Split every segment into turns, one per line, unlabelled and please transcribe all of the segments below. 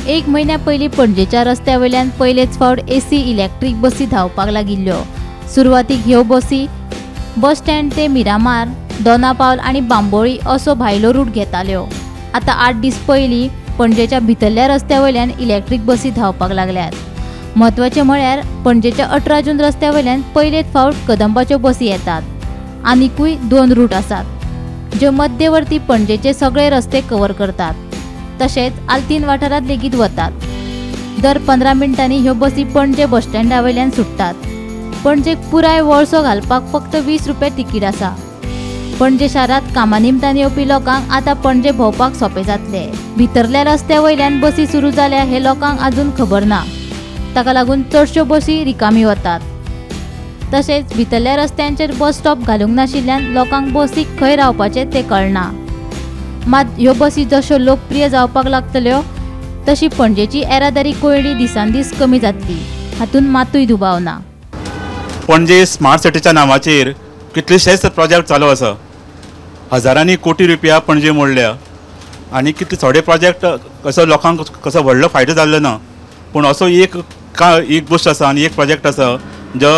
एक म्हयन्या पयलीं पणजेच्या रस्त्या वयल्यान पयलेच फावट एसी इलेक्ट्रीक बसी धांवपाक लागिल्ल्यो. सुरवातीक ह्यो बसी बस स्टँड ते मिरामार, दोना पावल आनी बांबोळी असो भायलो रूट घेताल्यो. आतां 8 दीस पयलीं पणजेच्या भितरल्या रस्त्या वयल्यान इलेक्ट्रीक बसी धांवपाक लागल्यात. म्हत्वाचें म्हळ्यार पणजेच्या 18 जून रस्त्या वयल्यान पयलेच फावट कदंबाच्यो बसी येतात. आनिकूय 2 रूट आसात ज्यो मध्यवर्ती पणजेचे सगळे रस्ते कवर करतात, तशेंच आल्तीन वाठारांत लेगीत वतात. दर 15 मिनटांनी ह्यो बसी पणजे बस स्टँडा वयल्यान सुट्टात. पणजेक पुराय वळसो घालपाक फक्त 20 रुपया तिकीट आसा. पणजे शारांत कामा निमतान येवपी लोकांक आतां पणजे भोंवपाक सोंपें जातलें. भितरल्या रस्त्या वयल्यान बसी सुरू जाल्या हे लोकांक अजून खबर ना. ताका लागून चडश्यो बसी रिकामी वतात. तशेंच भितरल्या रस्त्यांचेर बस स्टॉप घालूंक नाशिल्ल्यान लोकांक बसीक खंय रावपाचें तें कळना. मात ह्यो बसी जश्यो लोकप्रिय जावपाक लागतल्यो तशी पणजेची येरादारी कोंयडी दिसान दीस कमी जातली, हातूंत मातूय दुबाव ना.
पणजे स्मार्ट सिटीच्या नांवाचेर कितलेशेच प्रोजेक्ट चालू आसा. हजारांनी कोटी रुपया पणजे मोडल्या आनी कितले थोडे प्रोजेक्ट कसो लोकांक कसो व्हडलो फायदो जाल्लो ना. पूण असो एक गोश्ट आसा आनी एक प्रोजेक्ट आसा जो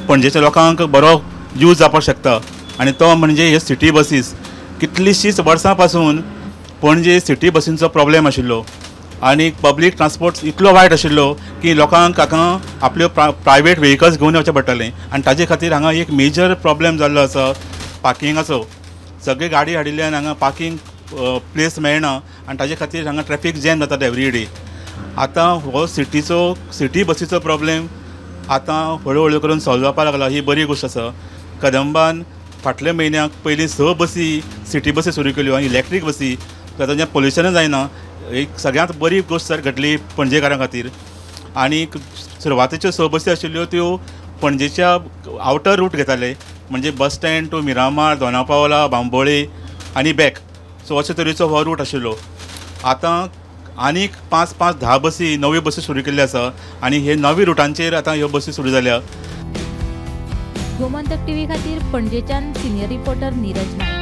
पणजेच्या लोकांक बरो यूज जावपाक शकता आनी तो म्हणजे हे सिटी बसीस. कितलीशींच वर्सां पासून पणजे सिटी बसींचो प्रॉब्लेम आशिल्लो आनी पब्लीक ट्रान्सपोर्ट इतलो वायट आशिल्लो की लोकांक हांगा आपल्यो प्रायवेट व्हेकल्स घेवन वचचें पडटालें आनी ताजे खातीर हांगा एक मेजर प्रॉब्लेम जाल्लो आसा पार्किंगाचो. सगळे गाडी हाडिल्ल्यान हांगा पार्किंग प्लेस मेळना आनी ताजे खातीर हांगा ट्रॅफीक जॅम जातात एवरी डे. आतां हो सिटी बसीचो प्रॉब्लेम आतां हळू हळू करून सॉल्व जावपाक लागला, ही बरी गोश्ट आसा. कदंबान फाटल्या म्हयन्याक पयलीं 6 बसी सिटी बसी सुरू केल्यो आनी इलेक्ट्रीक बसी, तातूंत पोल्युशनूय जायना. एक सगळ्यांत बरी गोश्ट घडली पणजेकारां खातीर. आनी सुरवातेच्यो 6 बसी आशिल्ल्यो त्यो पणजेच्या आवटर रूट घेताले, म्हणजे bus stand to Miramar, Dona Paula, Bambolim आनी बॅक. सो अशे तरेचो हो रूट आशिल्लो. आतां आनीक 5, 5, 10 बसी नव्यो बसी सुरू केल्ल्यो आसा आनी हे नव्या रुटांचेर आतां ह्यो बसी सुरू जाल्या.
गोमंतक टीव्ही खातीर पणजेच्यान सिनियर रिपोर्टर नीरज नायक.